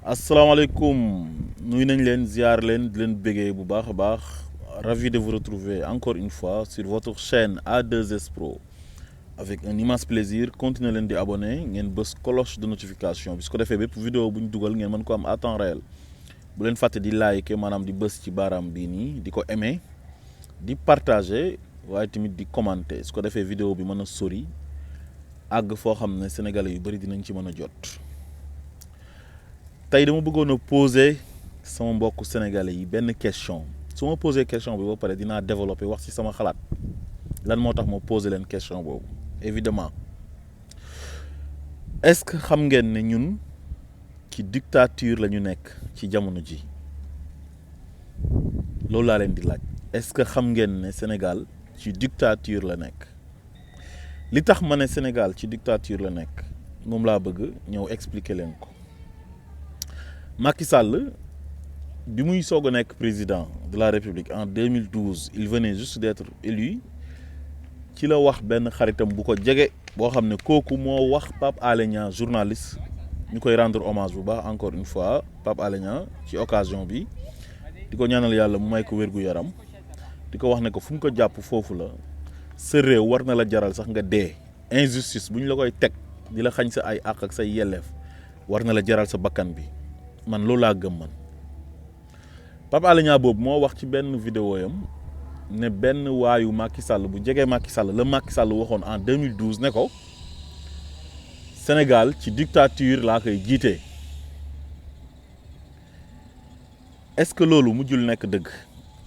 asalaamaaleykum nuyu nañ leen ziar leen di leen béggee bu baax a baax ravi de vous retrouver encore une fois sur votre chaîne A2S Pro avec un immense plaisir continuez leen di abonner ngeen bës cloche de notification bi su ko defee bépp vidéo bu ñu dugal ngeen mën ko am à temps réel bu leen fàtte di liker maanaam di bës ci baaraam bii nii di ko aimer di partager waaye tamit di commenter su ko defee vidéo bi mën a sori àgg foo xam ne sénégalais yu bëri dinañ ci mën a jot. tey dama bëggoon a poser sama mbokku sénégalais yi benn question su ma poser question bi ba pare dinaa développer wax ci sama xalaat lan moo tax ma poser leen question boobu évidemment est-ce que xam ngeen ne ñun ci dictature la ñu nekk ci jamono ji loolu laa leen di laaj est-ce que xam ngeen ne Sénégal ci dictature la nekk li tax ma ne Sénégal ci dictature la nekk moom laa bëgg ñëw expliquer leen ko. Macky Sall bi muy soog a nekk président de la République en 2012 il venait juste d'être élu ci la wax benn xaritam bu ko jege boo xam ne kooku moo wax Pape Alé Niang journaliste ñu koy rendre hommage bu baax encore une fois Pape Alé Niang ci occasion bi di ko ñaanal yàlla mu may ko wér gu yaram di ko wax ne ko fu mu ko jàpp foofu la sa réew war na la jaral sax nga dee injustice bu ñu la koy teg di la xañ sa ay àq ak say yelleef war na la jaral sa bakkan bi. man loolu laa gëm man Pape Alé Niang boobu moo wax ci benn vidéo yam ne benn waayu Macky Sall bu jegee Macky Sall la Macky Sall waxoon en 2012 ne ko Sénégal ci dictature laa koy jiitee est-ce que loolu mujjul nekk dëgg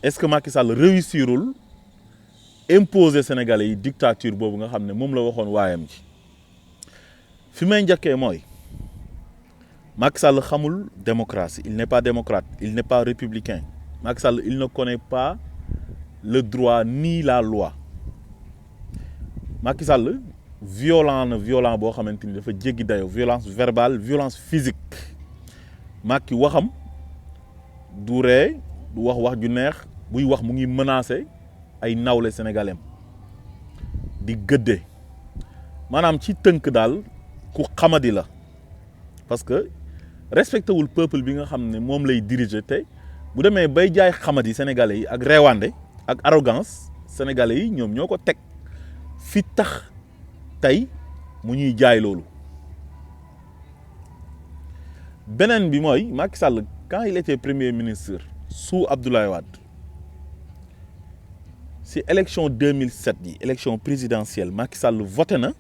est-ce que Macky Sall réussirul imposer Sénégalais yi dictature boobu nga xam ne moom la waxoon waayam ji fi may njëkkee mooy Macky Sall xamul démocratie il n'est pas démocrate il n'est pas républicain Macky Sall il ne connaît pas le droit ni la loi Macky Sall violent boo xamante ni dafa jéggi dayo violence verbale violence physique Macky waxam du ree du wax ju neex buy wax mu ngi menacer ay nawle sénégalais di gëdde maanaam ci tënk daal ku xamadi la parce que respecté wul peuple bi nga xam ne moom lay diriger te bu demee bay jaay xamadi sénégalais yi ak reewande ak arrogance sénégalais yi ñoom ñoo ko teg fi tax tey mu ñuy jaay loolu. beneen bi mooy Macky Sall quand il était premier ministre sous Abdallah Wade si élection 2007 yi élection présidentielle Macky Sall voté na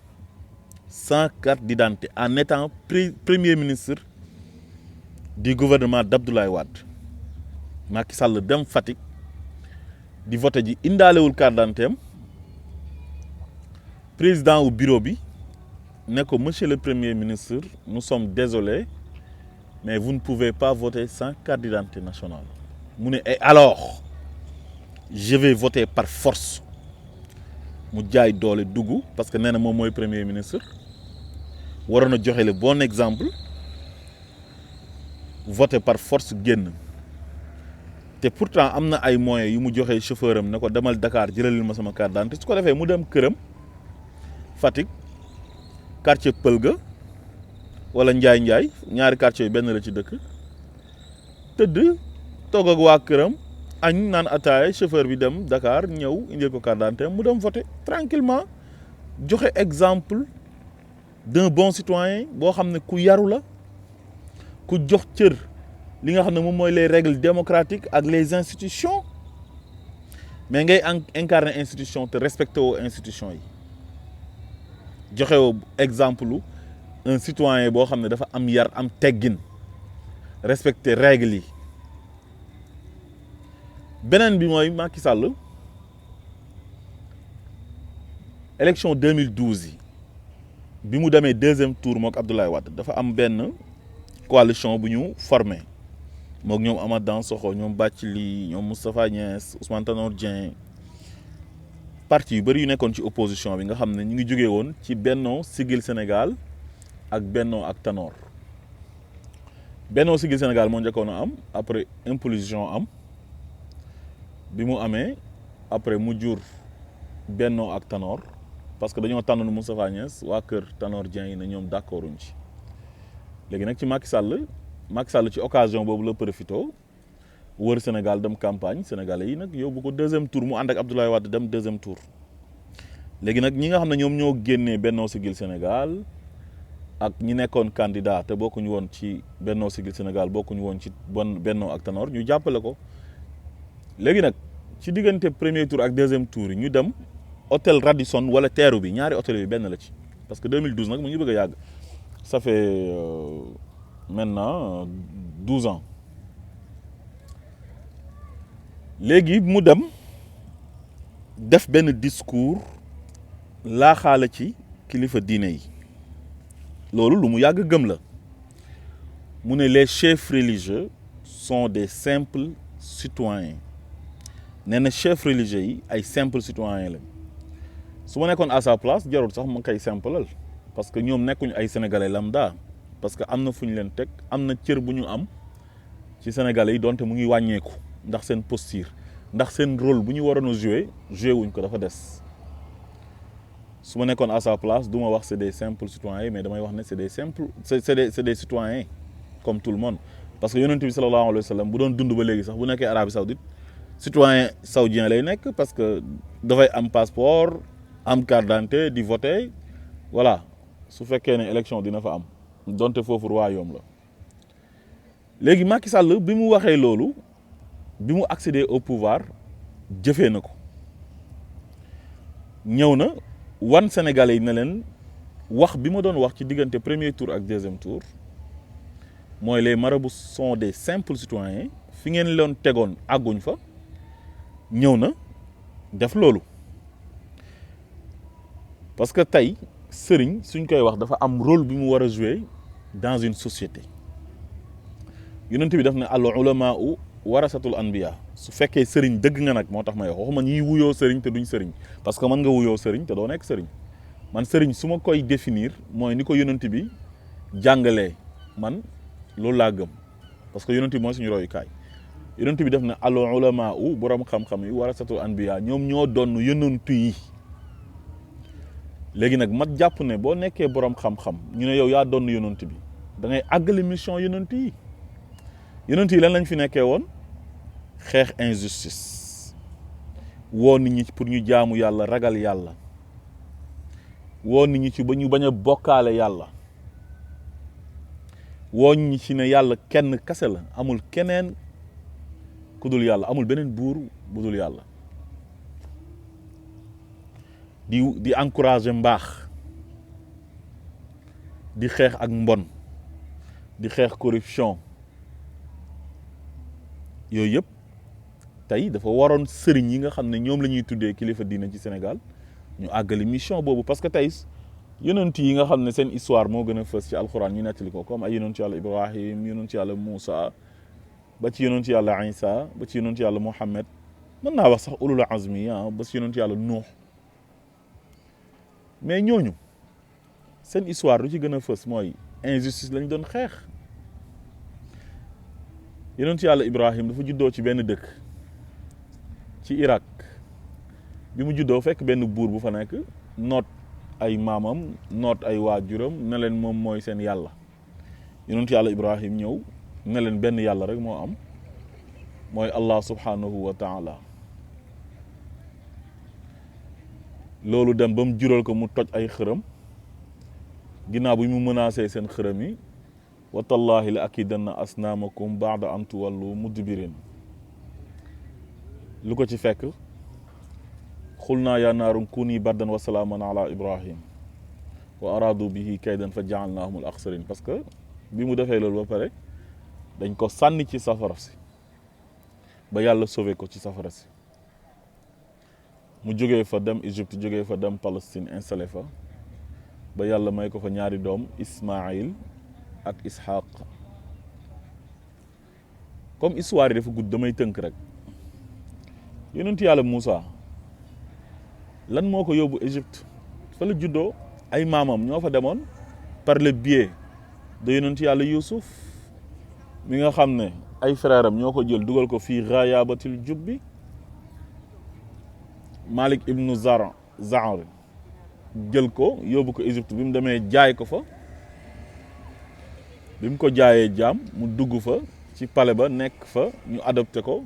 sans carte d'identité en étant premier ministre du gouvernement d'Abdoulaye Wade Macky Sall dem Fatick di voté ji indaalewul carte d'identité am président wu bureau bi ne ko monsieur le premier ministre nous sommes désolés mais vous ne pouvez pas voter sans carte d'identité nationale mu ne et alors je vais voter par force mu jaay doole dugg parce que nee na moom mooy premier ministre waroon a joxe le bon exemple voter par force génn te pourtant am na ay moyens yu mu joxe chauffeur am ne ko demal Dakar jëlalil ma sama carte d'identité su ko defee mu dem këram Fatick quartier Pël ga wala Njaay ñaari quartier yu benn la ci dëkk tëdd toog ak waa këram añ naan ataaya chauffeur bi dem Dakar ñëw indil ko carte d'identité mu dem voter tranquillement joxe exemple d'un bon citoyen boo xam ne ku yaru la ku jox cër li nga xam ne moom mooy les règles démocratiques ak les institutions mais ngay incarner institution te respecté woo institution yi joxe woo exemple un citoyen boo xam ne dafa am yar am teggin respecté règles yi beneen bi mooy Macky Sall élection 2012 yi bi mu demee deuxième tour mook Abdoulaye Wade dafa am benn coalition bu ñu formé mook ñoom Amath Dansokho ñoom Bathily ñoom Moustapha Niasse Ousmane Tanor Dieng parti yu bëri yu nekkoon ci opposition bi nga xam ne ñu ngi jógee woon ci Benno Siggil Sénégal ak Benno ak Tanor Benno Siggil Sénégal moo njëkkoon a am après implosion am bi mu amee après mu jur Benno ak Tanor parce que dañoo tànn Moustapha Niasse waa kër Tanor Dieng yi ne ñoom d'accorduñ ci léegi nag ci Macky Sall Macky Sall ci occasion boobu la profito wër Sénégal dem campagne sénégalais yi nag yóbbu ko deuxième tour mu ànd ak Abdoulaye Wade dem deuxième tour. léegi nag ñi nga xam ne ñoom ñoo génnee Benno Siggil Sénégal ak ñi nekkoon candidat te bokkuñu woon ci Benno Siggil Sénégal bokkuñu woon ci Benno ak Tanor ñu jàppale ko. léegi nag ci diggante premier tour ak deuxième tour yi ñu dem hôtel Radisson wala teeru bi ñaari hôtel bi benn la ci parce que 2012 nag mu ngi bëgg a yàgg ça fait maintenant 12 ans. léegi mu dem def benn discours laaxaale ci kilifa diine yi loolu lu mu yàgg gëm la mu ne les chefs religieux sont des simples citoyens nee na chefs religieux yi ay simples citoyens la su ma nekkoon à sa place jarul sax ma koy simplal parce que ñoom nekkuñu ay sénégalais lambda parce que am na fu ñu leen teg am na cër bu ñu am ci sénégalais yi donte mu ngi wàññeeku ndax seen posture ndax seen rôle bu ñu waroon a jouer wuñ ko dafa des. su ma nekkoon à sa place du ma wax c'est des simples citoyens mais damay wax ne c'est des simples c'est des citoyens comme tout le monde parce que yonent bi sallallahu alayhi wa sallam bu doon dund ba léegi sax bu nekkee Arabie Saoudite citoyen saoudien lay nekk parce que dafay am passeport am carte d'identité di voter voilà su fekkee ne élection dina fa am donte foofu royaume la. léegi Macky Sall bi mu waxee loolu bi mu accéder au pouvoir jëfee na ko ñëw na wan Sénégalais yi ne leen wax bi ma doon wax ci diggante premier tour ak deuxième tour mooy les marabouts sont des simples citoyens fi ngeen leen tegoon àgguñ fa ñëw na def loolu parce que tey sëriñ suñ koy wax dafa am rôle bi mu war a jouer dans une société yonent bi daf ne al ulama warasatul anbiya su fekkee sëriñ dëgg nga nag moo tax may wax waxuma ñiy wuyoo sëriñ te duñ sëriñ parce que mën nga wuyoo sëriñ te doo nekk sëriñ man sëriñ su ma koy définir mooy ni ko yonent bi jàngalee man loolu laa gëm parce que yonent bi mooy suñu royukaay yonent bi def ne al ulama borom xam-xam yi warasatul anbiya ñoom ñoo doon yonent yi. léegi nag mat jàpp ne boo nekkee borom xam-xam ñu ne yow yaa doon yonent bi da ngay àggale mission yonent yi yonent yi lan lañ fi nekkee woon. xeex injustice woo nit ñi pour ñu jaamu yàlla ragal yàlla woo nit ñi ci ba ñu bañ a bokkaale yàlla woo nit ñi ci ne yàlla kenn kase la amul keneen ku dul yàlla amul beneen buur bu dul yàlla di encourager mbaax di xeex ak mbon di xeex corruption yooyu yëpp tey dafa waroon sëriñ yi nga xam ne ñoom la ñuy tuddee kilifa diine ci Sénégal ñu àggali mission boobu parce que tey yonent yi nga xam ne seen histoire moo gën a fës ci alxuraan ñu nettali ko comme ay yonent yàlla Ibrahim yonent yàlla Moussa ba ci yonent yàlla Isa ba ci yonent yàlla Mohammed mën naa wax sax ulul azmi ba ci yonent yàlla Nuux mais ñooñu seen histoire lu ci gën a fës mooy injustice lañ doon xeex yonent yàlla Ibrahim dafa juddoo ci benn dëkk ci Irak bi mu juddoo fekk benn buur bu fa nekk noot ay maamam noot ay waajuram ne leen moom mooy seen yàlla yonent yàlla Ibrahim ñëw ne leen benn yàlla rek moo am mooy Allah subhanahu wa taala loolu dem ba mu jural ko mu toj ay xërëm ginnaaw bi mu menacé seen xërëm yi wa tallahi la akidanna asnaamakum ba'da an tuwallu mudbirin lu ko ci fekk xul naa yaa naarum kuni bardan wa salaaman ala Ibrahim wa aradu bihi kaydan fa ja'alnaahum al axsarin parce que bi mu defee loolu ba pare dañ ko sànni ci safara si ba yàlla sauvé ko ci safara si mu jógee fa dem Égypte jógee fa dem Palestine installé fa ba yàlla may ko fa ñaari doom Ismaïl ak Ishaq comme histoire yi dafa gudd damay tënk rek yonent yàlla Moussa lan moo ko yóbbu Égypte fa la juddoo ay maamam ñoo fa demoon par le biais de yonent yàlla Youssouf mi nga xam ne ay frère am ñoo ko jël dugal ko fii ghayaabatil jubbi Malik ibnu Zar jël ko yóbbu ko Égypte bi mu demee jaay ko fa bi mu ko jaayee jaam mu dugg fa ci palais ba nekk fa ñu adopté ko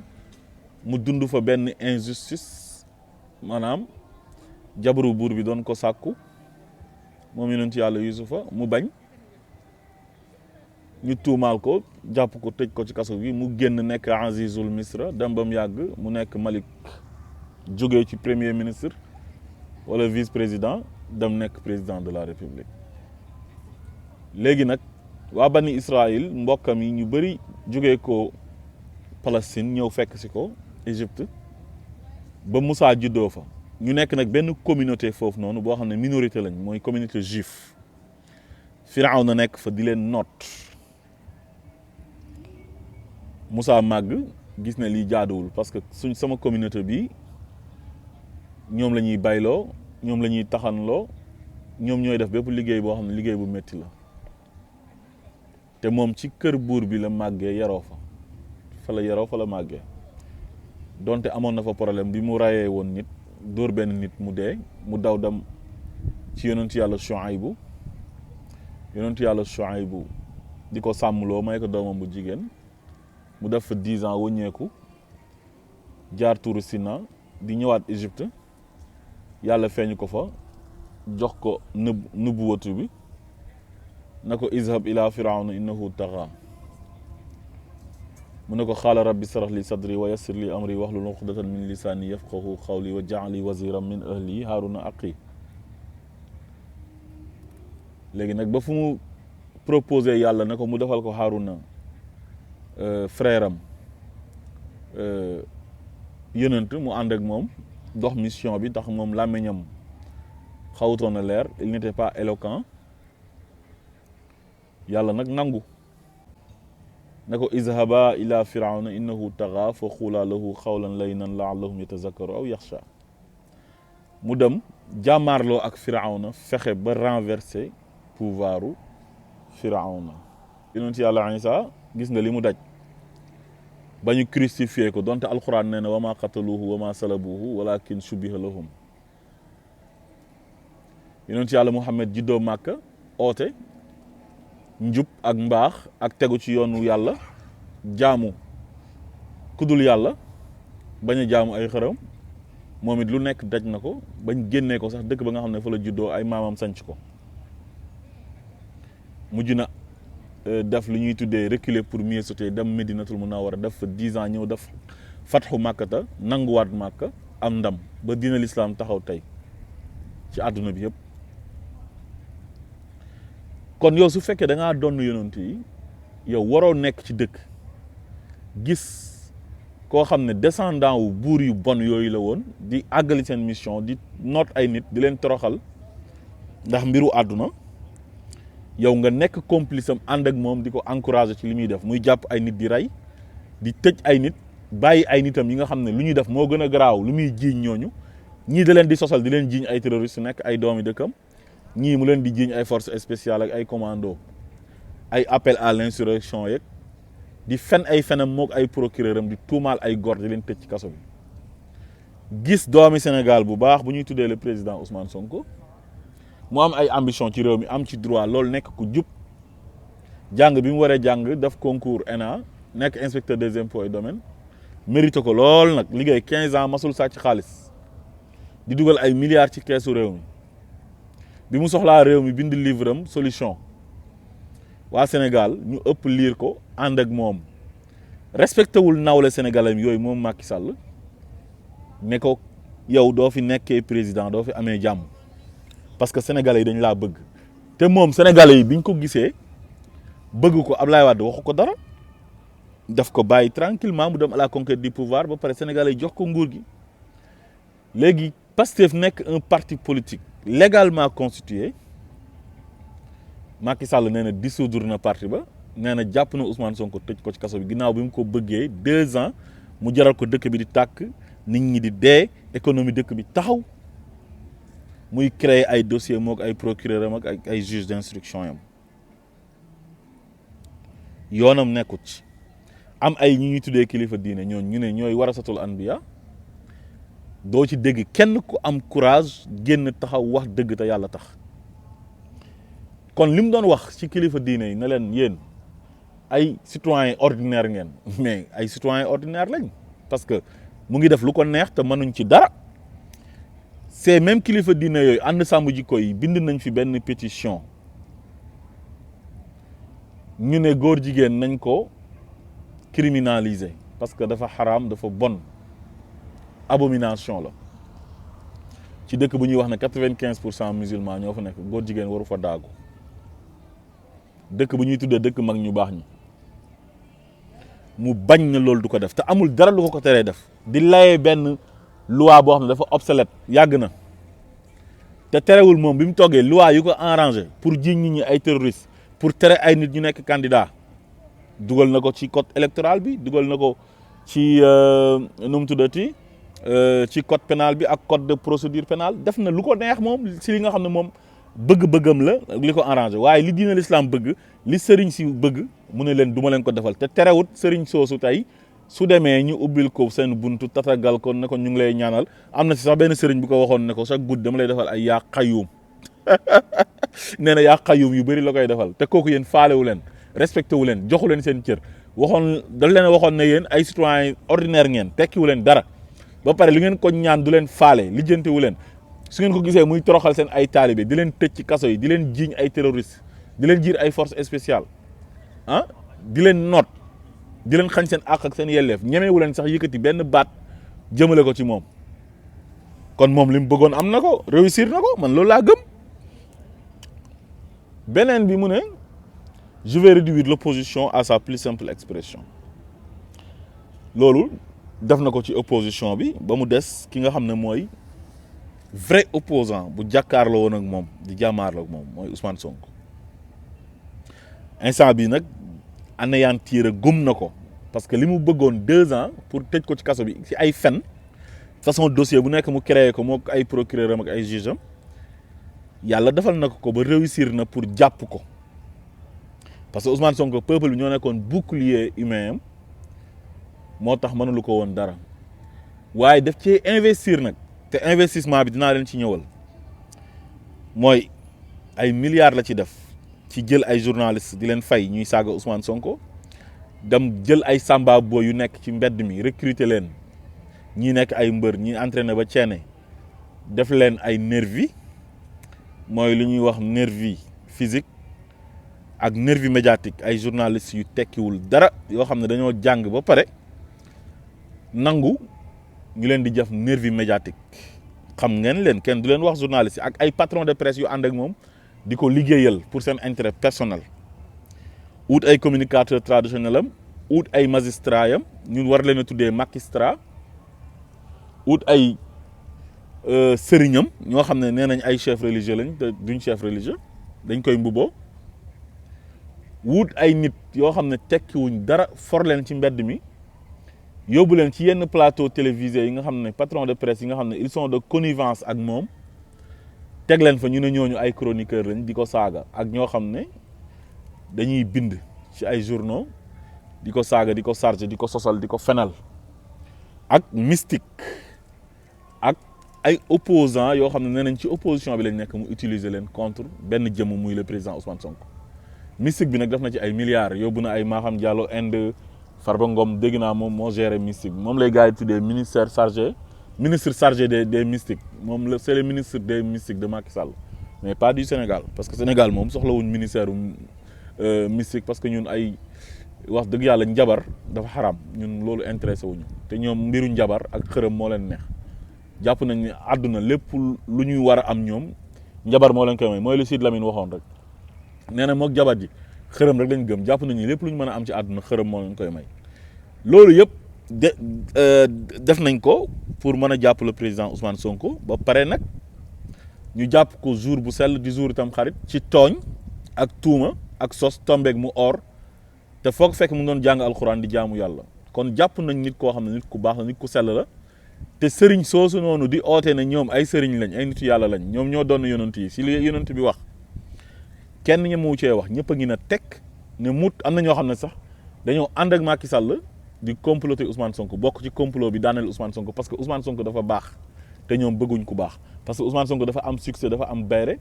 mu dund fa benn injustice maanaam jabaru buur bi doon ko sàkku moom yonent yàlla Yusufa mu bañ ñu tuumaal ko jàpp ko tëj ko ci kaso bi mu génn nekk Azizul Misra dem ba mu yàgg mu nekk Malik jógee ci premier ministre wala vice président dem nekk président de la république léegi nag waa bani Israël mbokkam yi ñu bëri jógee ko Palestine ñëw fekk si ko Égypte ba Moussa juddoo fa ñu nekk nag benn communauté foofu noonu boo xam ne minorité lañ mooy communauté juif Firawna nekk fa di leen noot Moussa màgg gis ne lii jaaduwul parce que sama communauté bi ñoom la ñuy bayloo ñoom la ñuy taxanloo ñoom ñooy def bépp liggéey boo xam ne liggéey bu métti la te moom ci kër buur bi la màggee yaroo fa la yaroo fa la màggee donte amoon na fa problème bi mu rayee woon nit dóor benn nit mu dee mu daw dem ci yonentu yàlla Shuaybu di ko sàmmloo may ko doomam bu jigéen mu def fa 10 ans wëññeeku jaar tuuru Sina di ñëwaat Égypte yàlla feeñu ko fa jox ko nubuwatu bi na ko izhab ila firawna innahu tagha mu ne ko xaala rabbi sarax li sadri wa yassir li amri wahlul uqdatan min lisani yafqahu qawli wa ja'ali waziran min ahli haruna aqi léegi nag ba fu mu proposé yàlla ne ko mu defal ko Haruna frère am yonent mu ànd ak moom dox mission bi tax moom làmmiñam xawutoon a leer il n'était pas éloquent yàlla nag nangu ne ko izhaba ila firawna innahu tagha fa xuula lahu xawlan laynan laallahum yatazakkaru aw yaxsha mu dem jàmmaarloo ak firawna fexe ba renverser pouvoiru firawna yonent yàlla Isa gis nga li mu daj ba ñu crucifié ko donte alquran nee na wa ma qataluhu wa ma salabuhu walakin shubbiha lahum yonent yàlla Muhammad juddoo Màkka oote njub ak mbaax ak tegu ci yoonu yàlla jaamu kudul yàlla bañ a jaamu ay xërëm moom it lu nekk daj na ko bañ génnee ko sax dëkk ba nga xam ne fa la juddoo ay maamam sanc ko mujj na def lu ñuy tuddee reculer pour mieux sauter dem Medinatul Munawwara def fa 10 ans ñëw def fatxu Màkkata nanguwaat Màkka am ndam ba diina l'islam taxaw tey ci àdduna bi yëpp kon yow su fekkee da ngaa doon yonent yi yow waroo nekk ci dëkk gis koo xam ne descendant wu buur yu bon yooyu la woon di àggali seen mission di noot ay nit di leen toroxal ndax mbiru àdduna yow nga nekk complice am ànd ak moom di ko encourager ci li muy def muy jàpp ay nit di rey di tëj ay nit bàyyi ay nitam yi nga xam ne lu ñuy def moo gën a garaaw lu muy jiiñ ñooñu ñii da leen di sosal di leen jiiñ ay terroristes yu nekk ay doomi dëkkam ñii mu leen di jiiñ ay forces spéciales ak ay commando ay appel à l'insurrection yeeg di fen ay fenam mook ay procureur am di tuumaal ay góor di leen tëj ci kaso bi gis doomi Sénégal bu baax bu ñuy tuddee le président Ousmane Sonko mu am ay ambition ci réew mi am ci droit loolu nekk ku jub jàng bi mu waree jàng def concours ENA nekk inspecteur des impôts et domaines mérité ko lool nag liggéey 15 ans masul sàcc xaalis di dugal ay milliards ci keesu réew mi bi mu soxlaa réew mi bind livre am solution waa Sénégal ñu ëpp liir ko ànd ak moom respecté wul nawle sénégalais yooyu moom Macky Sall ne ko yow doo fi nekkee président doo fi amee jàmm parce que sénégalais yi dañ laa bëgg te moom sénégalais yi biñ ko gisee bëgg ko Abdoulaye Wade waxu ko dara daf ko bàyyi tranquillement mu dem à la conquête du pouvoir ba pare sénégalais yi jox ko nguur gi léegi Pastef nekk un parti politique légalement constitué Macky Sall nee na dissoudre na parti ba nee na jàpp na Ousmane Sonko tëj ko ci kaso bi ginnaaw bi mu ko bëggee 2 ans mu jaral ko dëkk bi di tàkk nit ñi di dee économie dëkk bi taxaw muy créer ay dossier mook ay procureur am ak ay juge d'instruction yam yoonam nekkut ci am ay ñi ñuy tuddee kilifa diine ñooñu ñu ne ñooy warasatul anbiya doo ci dégg kenn ku am courage génn taxaw wax dëgg te yàlla tax kon li mu doon wax ci kilifa diine yi ne leen yéen ay citoyens ordinaires ngeen mais ay citoyens ordinaires lañ parce que mu ngi def lu ko neex te mënuñ ci dara c'est même kilifa diine yooyu ànd sàmm jikko yi bind nañ fi benn pétition ñu ne góor jigéen nañ ko criminaliser parce que dafa xaraam dafa bon abomination la ci dëkk bu ñuy wax ne 95% musulmans ñoo fa nekk góor jigéen waru fa daagu dëkk bu ñuy tuddee dëkk mag ñu baax ñi mu bañ na loolu du ko def te amul dara lu ko teree def di layee benn loi boo xam ne dafa obsolète yàgg na te terewul moom bi mu toggee loi yu ko arrangé pour jiiñ nit ñi ay terroristes pour tere ay nit ñu nekk candidat dugal na ko ci code électoral bi dugal na ko ci nu mu tuddati ci code pénal bi ak code de procédure pénale def na lu ko neex moom si li nga xam ne moom bëgg-bëggam la li ko arrangé waaye li diine l'islam bëgg li sëriñ si bëgg mu ne leen du ma leen ko defal te terewut sëriñ soosu tey su demee ñu ubbil ko seen buntu tatagal ko ne ko ñu ngi lay ñaanal am na si sax benn sëriñ bu ko waxoon ne ko chaque guddi dama lay defal ay yaa qayyum nee na yaa qayyum yu bëri la koy defal te kooku yéen faalewu leen respecté wu leen joxu leen seen cër waxoon dal leen waxoon ne yéen ay citoyen ordinaire ngeen tekkiwu leen dara ba pare li ngeen ko ñaan du leen faale lijjantiwu leen su ngeen ko gisee muy toroxal seen ay taalibe di leen tëj ci kaso yi di leen jiiñ ay terroristes di leen jiir ay forces spéciales ah di leen noot di leen xañ seen àq ak seen yelleef ñemewu leen sax yëkkati benn baat jëmale ko ci moom kon moom li mu bëggoon am na ko réussir na ko man loolu laa gëm beneen bi mu ne je vais réduire l'opposition à sa plus simple expression loolu def na ko ci opposition bi ba mu des ki nga xam ne mooy vrai opposant bu jàkkaarloo woon ak moom di jàmmaarloo ak moom mooy Ousmane Sonko instant bi nag anéantir gëm na ko parce que li mu bëggoon 2 ans pour tëj ko ci kaso bi ci ay fen façon dossier bu nekk mu créé ko moo ay procureur am ak ay juge am yàlla defal na ko ba réussir na pour jàpp ko parce que Ousmane Sonko peuple bi ñoo nekkoon bouclier humain am moo tax mënulu ko woon dara waaye daf ci investir nag te investissement bi dinaa leen ci ñëwal mooy ay milliards la ci def ci jël ay journalistes di leen fay ñuy saaga Ousmane Sonko dem jël ay samba boy yu nekk ci mbedd mi recruter leen ñi nekk ay mbër ñi entraîné ba ceene def leen ay nervi mooy lu ñuy wax nervi physique ak nervi médiatique ay journalistes yu tekkiwul dara yoo xam ne dañoo jàng ba pare nangu ñu leen di jëf nervi médiatique xam ngeen leen kenn du leen wax journaliste ak ay patron de presse yu ànd ak moom di ko liggéeyal pour seen intérêt personnel ut ay communicateur traditionnel am ut ay magistrat yam ñun war leen a tuddee magistrat ut ay sëriñam ñoo xam ne nee nañ ay chef religieux lañ te duñ chef religieux dañ koy mbuboo wut ay nit yoo xam ne tekkiwuñ dara for leen ci mbedd mi yóbbu leen ci yenn plateau télévisé yi nga xam ne patron de presse yi nga xam ne ils sont de connivence ak moom teg leen fa ñu ne ñooñu ay chroniqueur lañ di ko saaga ak ñoo xam ne dañuy bind ci ay journaux di ko saaga di ko chargé di ko sosal di ko fenal ak mystique ak ay opposants yoo xam ne nee nañ ci opposition bi lañ nekk mu utiliser leen contre benn jëmm muy le président Ousmane Sonko mystique bi nag def na ci ay milliards yóbbu na ay Maham Diallo Inde Farba Ngom dégg naa moom moo géré mystique moom lay gars yi tuddee ministre chargé des mystiques moom la c'est le ministre des mystiques de Macky Sall mais pas du Sénégal parce que Sénégal moom soxlawuñ ministère mystique parce que ñun ay wax dëgg yàlla njabar dafa xaram ñun loolu intéressé wuñu te ñoom mbiru njabar ak xërëm moo leen neex jàpp nañ ne àdduna lépp lu ñuy war a am ñoom njabar moo leen koy may mooy lu Sidy Lamine waxoon rek nee na mook jabar ji xërëm rek lañ gëm jàpp nañu lépp lu ñu mën a am ci àdduna xërëm moo leen koy may loolu yëpp def nañ ko pour mën a jàpp le président Ousmane Sonko ba pare nag ñu jàpp ko jour bu sell di jour itam xarit ci tooñ ak tuuma ak sos tombeeg mu or te foog fekk mu doon jàng alxuraan di jaamu yàlla kon jàpp nañ nit koo xam ne nit ku baax la nit ku sell la te sëriñ soosu noonu di oote ne ñoom ay sëriñ lañ ay nitu yàlla lañ ñoom ñoo doon yonent yi si li yonent bi wax kenn ñemu cee wax ñëpp a ngi na teg ne mut am na ñoo xam ne sax dañoo ànd ak Macky Sall di comploter Ousmane Sonko bokk ci complot bi daaneel Ousmane Sonko parce que Ousmane Sonko dafa baax te ñoom bëgguñ ku baax parce que Ousmane Sonko dafa am succès dafa am bayre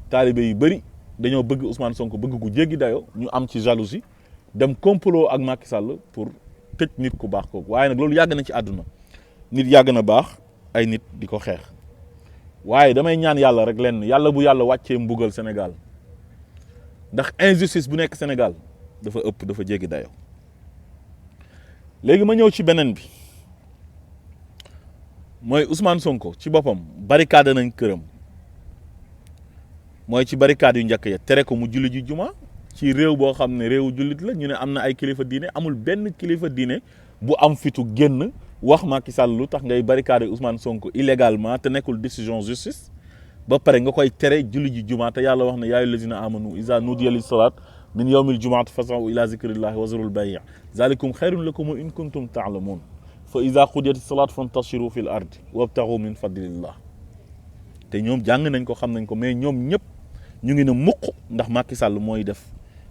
taalibe yu bëri dañoo bëgg Ousmane Sonko bëgg gu jéggi dayo ñu am ci jalousie dem complot ak Macky Sall pour tëj nit ku baax kooku waaye nag loolu yàgg na ci àdduna nit yàgg na baax ay nit di ko xeex waaye damay ñaan yàlla rek lenn yàlla bu yàlla wàccee mbugal Sénégal ndax injustice bu nekk Sénégal dafa ëpp dafa jéggi dayo léegi ma ñëw ci beneen bi mooy Ousmane Sonko ci boppam barricade nañ këram mooy ci barricade yu njëkk ya tere ko mu julli ji juma ci réew boo xam ne réewu jullit la ñu ne am na ay kilifa diine amul benn kilifa diine bu am fitu génn wax Macky Sall lu tax ngay barricade Ousmane Sonko illégalement te nekkul décision justice ba pare nga koy tere julli ji juma te yàlla wax ne yaa ayyuhal lazina amanu iza nudiya lis salat min yawmil jumaati fas'aw ila zikrillahi wa zarul bay' zalikum khayrun lakum in kuntum ta'lamun fa iza qudiyatis salat fantashiru fil ardi wabtaghu min fadlillah te ñoom jàng nañ ko xam nañ ko mais ñoom ñëpp ñu ngi ne mukk ndax Macky Sall mooy def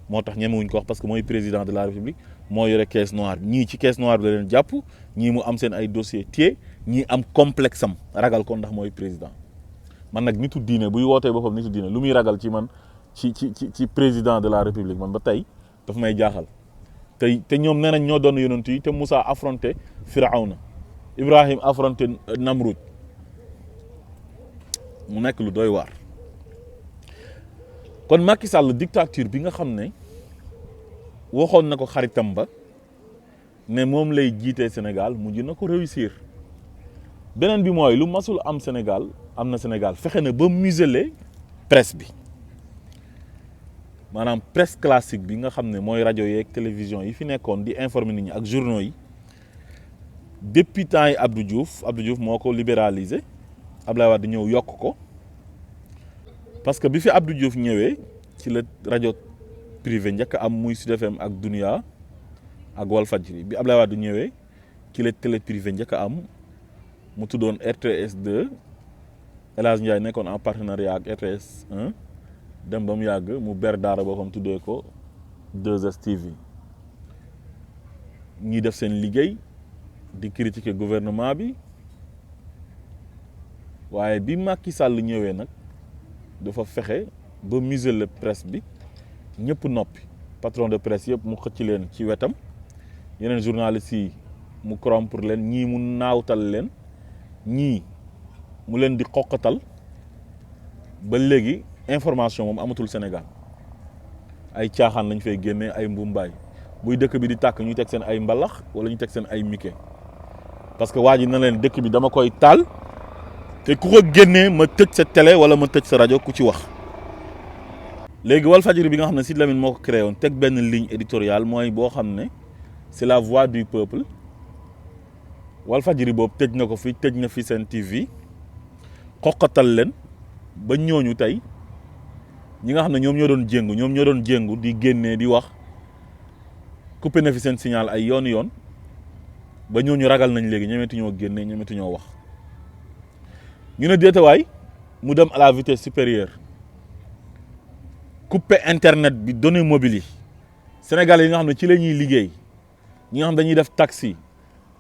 moo tax ñemewuñ ko wax parce que mooy président de la république moo yore caisse noire ñii ci caisse noire bi la leen jàpp ñii mu am seen ay dossier téye ñii am complexe am ragal ko ndax mooy président man nag nitu diine buy wootee boppam nitu diine lu muy ragal ci man ci président de la république man ba tey daf may jaaxal te ñoom nee nañ ñoo doon yonent yi te Moussa affronté Firawna Ibrahim affronté Namrud mu nekk lu doy waar kon Macky Sall dictature bi nga xam ne waxoon na ko xaritam ba ne moom lay jiitee Sénégal mujj na ko réussir beneen bi mooy lu masul am Sénégal am na Sénégal fexe na ba museler presse bi maanaam presse classique bi nga xam ne mooy rajo yeeg télévision yi fi nekkoon di informer nit ñi ak journaux yi depuis temps yi Abdou Diouf moo ko libéraliser Abdoulaye Wade ñëw yokk ko parce que bi fi Abdou Diouf ñëwee ci la rajo privé njëkk am muy Sud FM ak Dunia ak walfadjiri bi Abdoulaye Wade ñëwee ci la télé privé njëkk am mu tuddoon RTS 2 El Hadj Ndiaye nekkoon en partenariat ak RTS 1 dem ba mu yàgg mu ber daara boo xam tuddee ko 2S TV ñi def seen liggéey di critiquer gouvernement bi waaye bi Macky Sall ñëwee nag dafa fexe ba museler presse bi ñëpp noppi patron de presse yëpp mu xëcc leen ci wetam yeneen journalistes yi mu corrompre leen ñii mu naawtal leen ñii mu leen di xoqatal ba léegi information moom amatul Sénégal ay caaxaan lañ fay génnee ay mbumbaay buy dëkk bi di tàkk ñuy teg seen ay mbalax wala ñu teg seen ay mike parce que waa ji na leen dëkk bi dama koy taal te ku ko génnee ma tëj sa télé wala ma tëj sa rajo ku ci wax. léegi walfadjiri bi nga xam ne Sidy Lamine moo ko créé woon teg benn ligne éditoriale mooy boo xam ne c'est la voix du peuple walfadjiri boobu tëj na ko fi tëj na fi seen TV xoqatal leen ba ñooñu tey ñi nga xam ne ñoom ñoo doon jéngu di génnee di wax coupé na fi seen signal ay yoon ba ñooñu ragal nañ léegi ñemetuñoo génne ñemetuñoo wax ñu ne déetawaay mu dem à la vitesse supérieure coupé internet bi données mobiles yi Sénégalais yi nga xam ne ci la ñuy liggéey ñi nga xam dañuy def taxi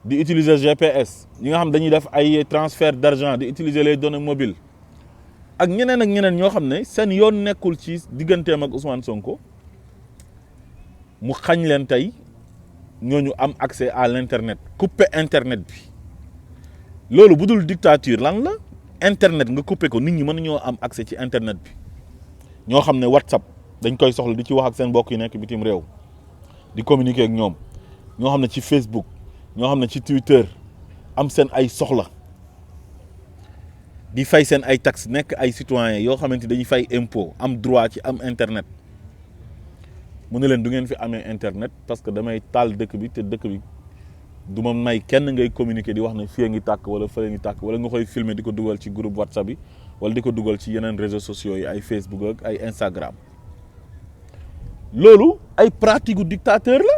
di utiliser GPS ñi nga xam dañuy def ay transfert d'argent di utiliser les données mobiles ak ñeneen ñoo xam ne seen yoon nekkul ci digganteem ak Ousmane Sonko mu xañ leen tey ñooñu am accès à l'internet coupé internet bi loolu bu dul dictature lan la internet nga coupé ko nit ñi mënuñoo am accès ci internet bi ñoo xam ne WhatsApp dañ koy soxla di ci wax ak seen mbokk yi nekk bitim réew di communiquer ak ñoom ñoo xam ne ci Facebook ñoo xam ne ci Twitter am seen ay soxla di fay seen ay taxes nekk ay citoyens yoo xamante dañuy fay impôt am droit ci am internet mu ne leen du ngeen fi amee internet parce que damay taal dëkk bi te dëkk bi du ma may kenn ngay communiquer di wax ne fii ngi tàkk wala fële ngi tàkk wala nga koy filmer di ko dugal ci groupe WhatsApp bi wala di ko dugal ci yeneen réseaux sociaux yi ay Facebook ak ay Instagram loolu ay pratique gu dictateur la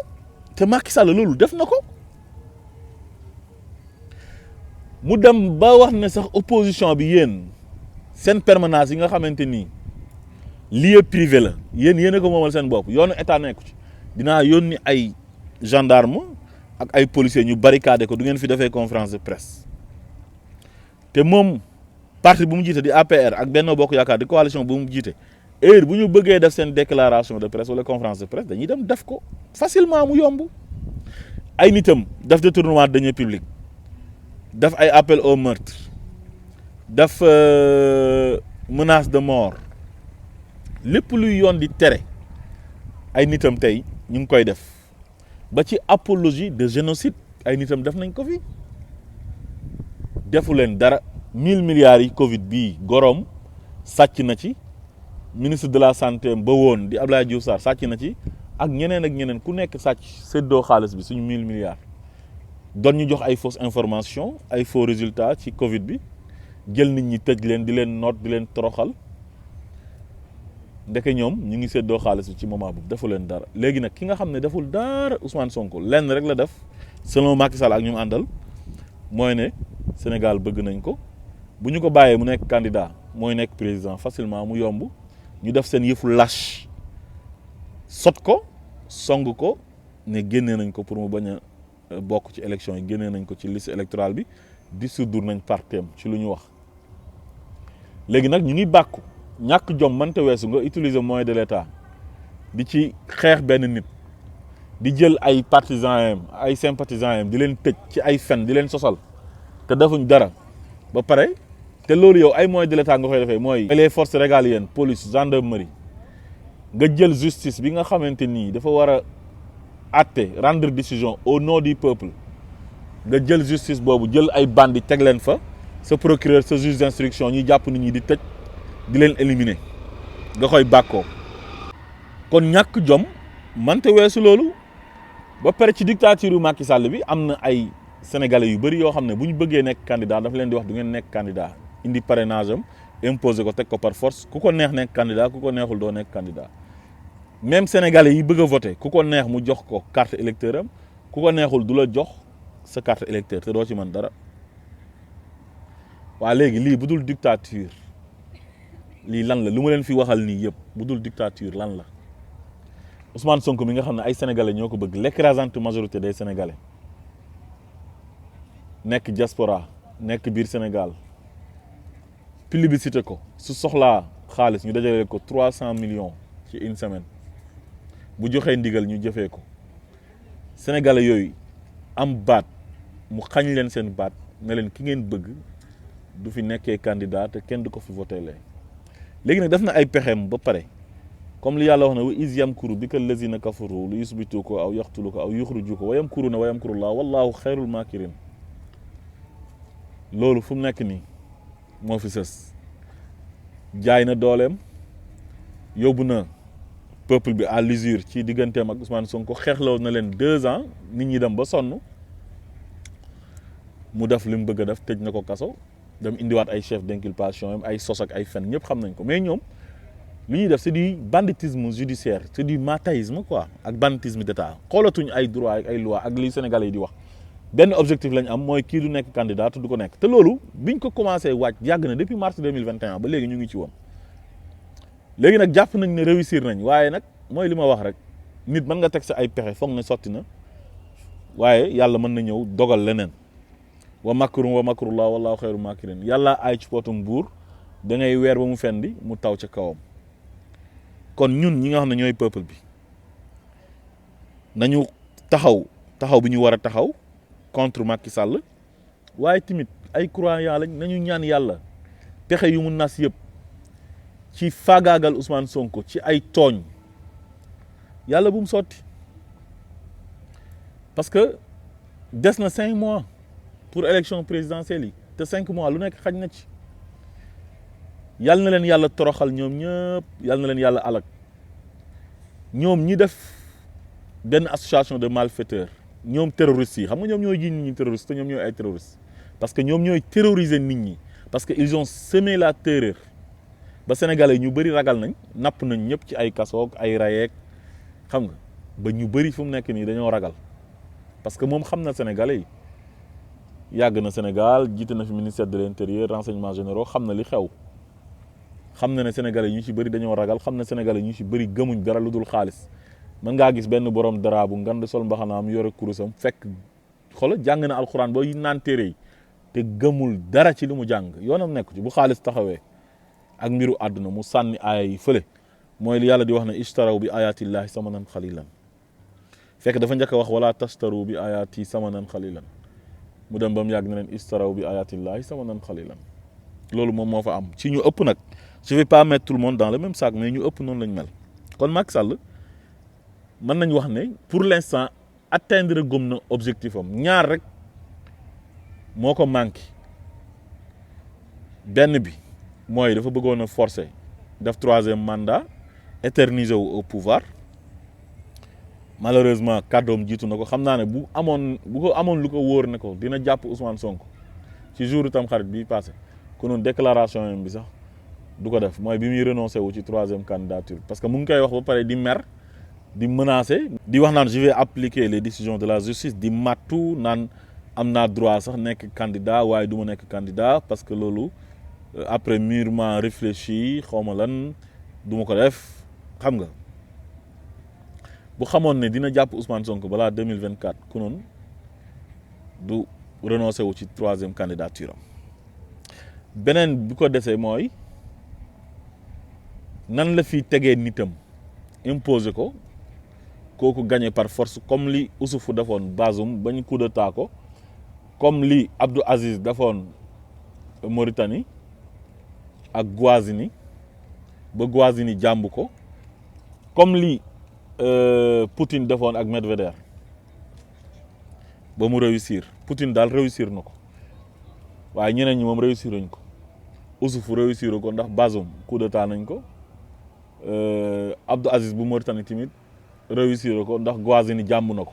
te Macky Sall loolu def na ko mu dem ba wax ne sax opposition bi yéen seen permanence yi nga xamante ni lieu privé la yéen a ko moomal seen bopp yoonu état nekku ci dinaa yónni ay gendarme ak ay policiers ñu barricade ko du ngeen fi defee conférence de presse te moom parti bu mu jiite di APR ak Benno Bokk Yaakaar di coalition bu mu jiite heure bu ñu bëggee def seen déclaration de presse wala conférence de presse dañuy dem def ko facilement mu yomb ay nitam def détournement de deniers publics def ay appel au meurtre def menace de mort lépp luy yoon di tere ay nitam tey ñu ngi koy def ba ci apologie de génocide ay nitam def nañ ko fi defu leen dara 1000 milliards yi Covid bii gorom sàcc na ci ministre de la santé ba woon di Abdoulaye Diouf Sarr sàcc na ci ak ñeneen ku nekk sàcc séddoo xaalis bi suñu 1000 milliards doon ñu jox ay fausses informations ay faux résultats ci Covid bi jël nit ñi tëj leen di leen noot di leen toroxal ndeke ñoom ñu ngi séddoo xaalis bi ci moment boobu defu leen dara léegi nag ki nga xam ne deful dara Ousmane Sonko lenn rek la def selon Macky Sall ak ñu mu àndal mooy ne Sénégal bëgg nañ ko bu ñu ko bàyyee mu nekk candidat mooy nekk président facilement mu yomb ñu def seen yëfu lâche sot ko song ko ne génnee nañ ko pour mu bañ a bokk ci élection yi génnee nañ ko ci liste électorale bi dissoudre nañ partem ci lu ñu wax léegi nag ñu ngi bàkku ñàkk jom mënta weesu nga utiliser moyen de l'État di ci xeex benn nit di jël ay partisans yam ay sympathisants yam di leen tëj ci ay fen di leen sosal te defuñ dara ba pare te loolu yow ay moyens de l'État nga koy defee mooy les forces régaliennes police gendarmerie nga jël justice bi nga xamante nii dafa war a àtte rendre décision au nom du peuple nga jël justice boobu jël ay bandi teg leen fa sa procureur sa juge d'instruction ñuy jàpp nit ñi di tëj di leen éliminer nga koy bàkkoo kon ñàkk jom mante weesu loolu ba pare ci dictature Macky Sall bi am na ay sénégalais yu bëri yoo xam ne bu ñu bëggee nekk candidat dafa leen di wax du ngeen nekk candidat indi parrainage am imposé ko teg ko par force ku ko neex nekk candidat ku ko neexul doo nekk candidat même sénégalais yi bëgg a voter ku ko neex mu jox ko carte électeur am ku ko neexul du la jox sa carte électeur te doo ci mën dara waa léegi lii bu dul dictature lii lan la lu ma leen fi waxal nii yëpp bu dul dictature lan la Ousmane Sonko mi nga xam ne ay sénégalais ñoo ko bëgg l'écrasante majorité des sénégalais nekk diaspora nekk biir Sénégal plébiscité ko su soxlaa xaalis ñu dajale ko 300 millions ci une semaine bu joxee ndigal ñu jëfee ko sénégalais yooyu am baat mu xañ leen seen baat ne leen ki ngeen bëgg du fi nekkee candidat te kenn du ko fi voté lee léegi nag def na ay pexeem ba pare comme li yàlla wax na wa iz yamkuru bika allazina kafaru li yusbituka aw yaqtuluka aw yukhrijuka wa yamkuruna wa yamkurullah wallahu khairul makirin loolu fu mu nekk nii moo fi sës jaay na dooleem yóbbu na peuple bi à l'usure ci digganteem ak Ousmane Sonko xeexloo na leen 2 ans nit ñi dem ba sonn mu def li mu bëgg a def tëj na ko kaso dem indiwaat ay chef d'inculpation am ay sos ak ay fen ñëpp xam nañ ko mais ñoom li ñuy def c'est du banditisme judiciaire c'est du mattaïsme quoi ak banditisme d'état xoolatuñ ay droit ak ay loi ak li Sénégalais yi di wax benn objectif lañ am mooy kii du nekk candidat du ko nekk te loolu biñ ko commencé wàcc yàgg na depuis mars 2021 ba léegi ñu ngi ci woon léegi nag jàpp nañ ne réussir nañ waaye nag mooy li ma wax rek nit mën nga teg sa ay pexe foog ne sotti na waaye yàlla mën na ñëw dogal leneen wa makrum wa makrullah wallahu xayru makirin yàlla ay ci potum buur da ngay weer ba mu fendi mu taw ca kawam kon ñun ñi nga xam ne ñooy peuple bi nañu taxaw bi ñu war a taxaw contre Macky Sall waaye tamit ay croyants lañ nañu ñaan yàlla pexe yu mu nas yëpp ci faagaagal Ousmane Sonko ci ay tooñ yàlla bu mu sotti parce que des na 5 mois pour élection présidentielle yi te 5 mois lu nekk xaj na ci yàlla na leen yàlla toroxal ñoom ñëpp yàlla na leen yàlla alak ñoom ñi def benn association de malfaiteurs ñoom terroristes yi xam nga ñoom ñooy jiiñ nit ñi terroristes te ñoom ñooy ay terroristes parce que ñoom ñooy terroriser nit ñi parce que ils ont semé la terreur ba sénégalais ñu bëri ragal nañ napp nañ ñëpp ci ay kasoog ay rayeeg xam nga ba ñu bëri fu mu nekk nii dañoo ragal parce que moom xam na sénégalais yi yàgg na Sénégal jiite na fi ministère de l'intérieur renseignements généraux xam na li xew xam na ne sénégalais ñu ci bëri dañoo ragal xam na sénégalais ñu ci bëri gëmuñ dara lu dul xaalis mën ngaa gis benn borom dara bu ngand sol mbaxanaam yore kurusam fekk xoolal jàng na alxuraan ba naan téere yi te gëmul dara ci li mu jàng yoonam nekk ci bu xaalis taxawee ak mbiru àdduna mu sànni aaya yi fële mooy li yàlla di wax ne ishtaraw bi ayatillahi samanan xalilan fekk dafa njëkk a wax wala tashtaru bi ayati samanan xalilan mu dem ba mu yàgg na leen istaraw bi ayatillahi samanan xalilan loolu moom moo fa am ci ñu ëpp nag je vais pas mettre tout le monde dans le même sac mais ñu ëpp noonu lañ mel kon Macky Sall mën nañ wax ne pour l'instant atteindre gum na objectif am ñaar rek moo ko manqué benn bi mooy dafa bëggoon a forcer def 3e mandat éterniser wu au pouvoir malheureusement kàddoom jiitu na ko xam naa ne bu ko amoon lu ko wóor ne ko dina jàpp Ousmane Sonko ci jour tam xarit bi passé konoon déclaration yam bi sax du ko def mooy bi muy renoncé wu ci 3e candidature parce que mu ngi koy wax ba pare di mer di menacer di wax naan je vais appliquer les décisions de la justice di mattu naan am naa droit sax nekk candidat waaye du ma nekk candidat parce que loolu après mûrement réfléchi xawma lan du ma ko def xam nga bu xamoon ne dina jàpp Ousmane Sonko balaa 2024 ku noonu du renoncé wu ci 3e candidature am beneen bi ko desee mooy nan la fi tegee nitam imposé ko kooku gagné par force comme li Ousoufou defoon Bazoum bañ coup d'état ko comme li Abdou Aziz defoon Mauritanie ak Gouazini ba Gouazini jàmb ko comme li Poutine defoon ak Medvedev ba mu réussir Poutine daal réussir na ko waaye ñeneen ñi moom réussir nañ ko Ousoufou réussir ko ndax Bazoum coup d'état nañ ko Abdou Aziz bu Mauritanie tamit réussir ko ndax Gouazini jàmb na ko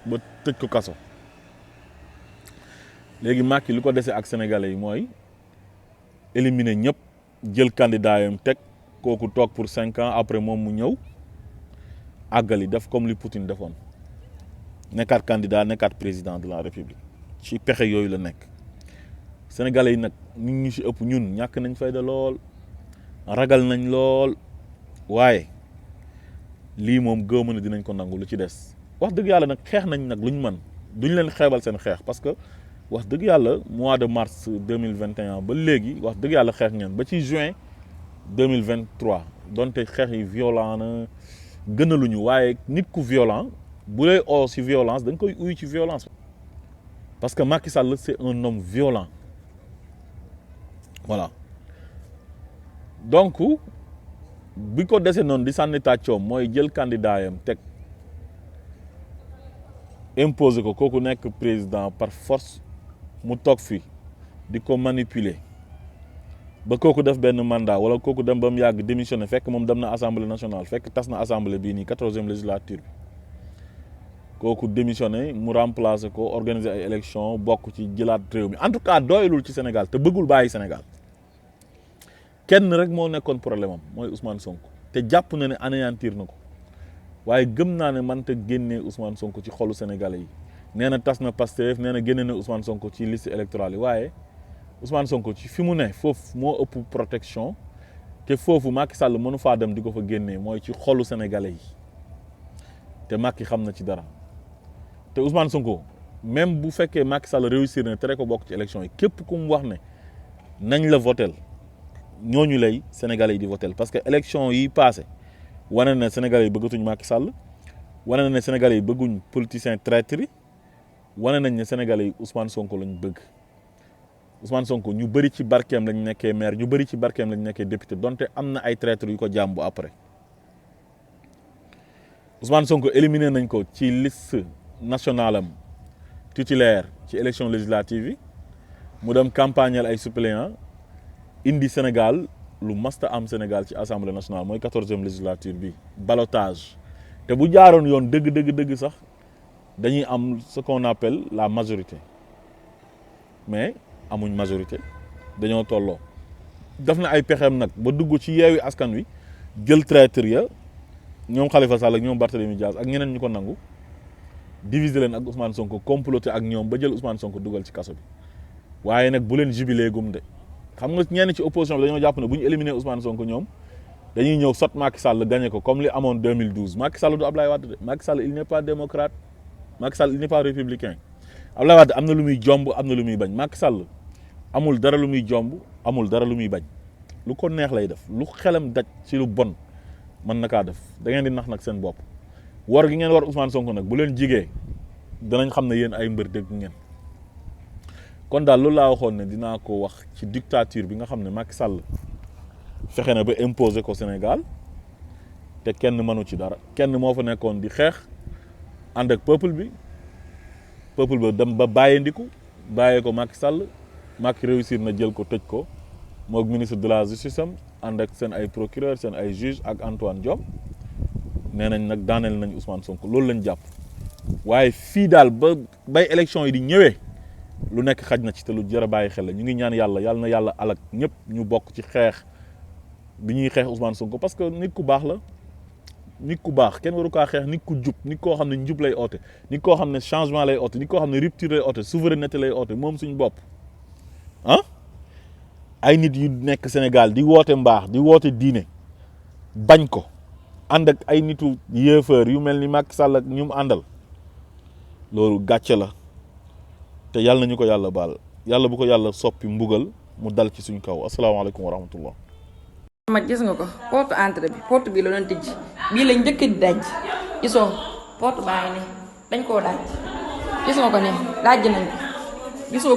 ba tëj ko kaso léegi Macky li ko dese ak sénégalais yi mooy éliminer ñëpp jël candidat yam teg kooku toog pour 5 ans après moom mu ñëw àggali def comme li Poutine defoon nekkaat candidat nekkaat président de la république ci pexe yooyu la nekk sénégalais yi nag nit ñu ci ëpp ñun ñàkk nañ fayda lool ragal nañ lool waaye lii moom gëwma ne dinañ ko nangu lu ci des wax dëgg yàlla nag xeex nañ nag luñ mën duñ leen xeebal seen xeex parce que wax dëgg yàlla mois de mars 2021 ba léegi wax dëgg yàlla xeex ngeen ba ci juin 2023 donte xeex yi violent na gënaluñu waaye nit ku violent bu lay oo ci violence da nga koy uyu ci violence parce que Macky Sall c'est un homme violent voilà donc bi ko dese noonu di sànni tàccoom mooy jël candidat yam teg imposer ko kooku nekk président par force mu toog fi di ko manipuler ba kooku def benn mandat wala kooku dem ba mu yàgg démissionné fekk moom dem na assemblée nationale fekk tas na assemblée bii nii 14e législature bi kooku démissionné mu remplacer ko organiser ay élections bokk ci jëlaat réew mi en tout cas doyalul ci Sénégal te bëggul bàyyi Sénégal kenn rek moo nekkoon problème am mooy Ousmane Sonko te jàpp na ne anéantir na ko waaye gëm naa ne mënta génnee Ousmane Sonko ci xolu sénégalais yi nee na tas na Pastef nee na génne na Ousmane Sonko ci liste électorale yi waaye Ousmane Sonko ci fi mu ne foofu moo ëpp protection te foofu Macky Sall mënu faa dem di ko fa génnee mooy ci xolu sénégalais yi te Macky xam na ci dara te Ousmane Sonko même bu fekkee Macky Sall réussir na tere ko bokk ci élection yi képp ku mu wax ne nañ la votel ñooñu lay sénégalais yi di votel parce que élection yi passé wane na sénégalais yi bëggatuñ Macky Sall wane na ne sénégalais yi bëgguñ politicien traître yi wane nañ ne sénégalais yi Ousmane Sonko lañ bëgg Ousmane Sonko ñu bëri ci barkeem lañ nekkee maire ñu bëri ci barkeem lañ nekkee député donte am na ay traître yu ko jàmbu après Ousmane Sonko éliminé nañ ko ci liste nationale am titulaire ci élection législative yi mu dem campagnal ay suppléants indi Sénégal lu masta am Sénégal ci assemblée nationale mooy 14e législature bi ballottage te bu jaaroon yoon dëgg sax dañuy am ce qu'on appelle la majorité mais amuñ majorité dañoo tolloo def na ay pexeem nag ba dugg ci Yewwi Askan Wi jël traître ya ñoom Khalifa Sall ak ñoom Barthélémy Diaz ak ñeneen ñu ko nangu diviser leen ak Ousmane Sonko comploter ak ñoom ba jël Ousmane Sonko dugal ci kaso bi waaye nag bu leen jubilee gum de xam nga ñenn ci opposition bi dañoo jàpp ne bu ñu éliminer Ousmane Sonko ñoom dañuy ñëw sot Macky Sall gagné ko comme li amoon 2012 Macky Sall du Ablaye Wade de Macky Sall il n'est pas démocrate Macky Sall il n'est pas républicain Ablaye Wade am na lu muy jomb am na lu muy bañ Macky Sall amul dara lu muy jomb amul dara lu muy bañ lu ko neex lay def lu xelam daj ci lu bon mën na kaa def da ngeen di nax nag seen bopp war gi ngeen war Ousmane Sonko nag bu leen jigee danañ xam ne yéen ay mbër dëgg ngeen. kon daal loolu laa waxoon ne dinaa ko wax ci dictature bi nga xam ne Macky Sall fexe na ba imposer ko Sénégal te kenn mënu ci dara kenn moo fa nekkoon di xeex ànd ak peuple bi dem ba bàyyeendiku bàyyee ko Macky Sall Macky réussir na jël ko tëj ko moog ministre de la justice am ànd ak seen ay procureur seen ay juge ak Antoine Diome nee nañ nag daaneel nañ Ousmane Sonko loolu lañ jàpp waaye fii daal ba bay élection yi di ñëwee lu nekk xaj na ci te lu jar a bàyyi xel la ñu ngi ñaan yàlla na yàlla alak ñëpp ñu bokk ci xeex bi ñuy xeex Ousmane Sonko parce que nit ku baax la nit ku baax kenn waru kaa xeex nit ku jub nit koo xam ne njub lay oote nit koo xam ne changement lay oote nit koo xam ne rupture lay oote souveraineté lay oote moom suñu bopp ah ay nit yu nekk Sénégal di woote mbaax di woote diine bañ ko ànd ak ay nitu yéefeur yu mel ni Macky Sall ak ñu mu àndal loolu gàcce la te yàlla nañu ko yàlla baal yàlla bu ko yàlla soppi mbugal mu dal ci suñ kaw asalaamaaleykum wa rahmatullah. ma gis nga ko porte entrée bi porte bi la doon tëj bii lañ njëkk di daj gisoo porte baa ngi ne dañ koo daj gis nga ko ne daj nañ ko gisoo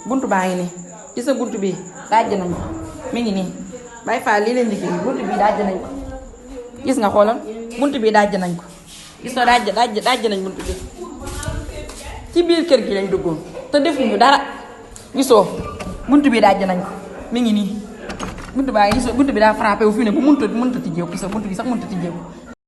buntu baa ngi ne gis nga buntu bi daj nañ ko mi ngi nii bay fa lii leen liggéey buntu bi daj nañ ko gis nga xoolal buntu bi daj nañ ko gis nga daj nañ buntu bi ci biir kër gi lañ duggoon te defuñu dara gisoo buntu bi daj nañ ko mi ngi nii buntu baa ngi gisoo buntu bi daa frappé wu fi ne bu mënta tijjeeku gisoo buntu bi sax mënta tijjeeku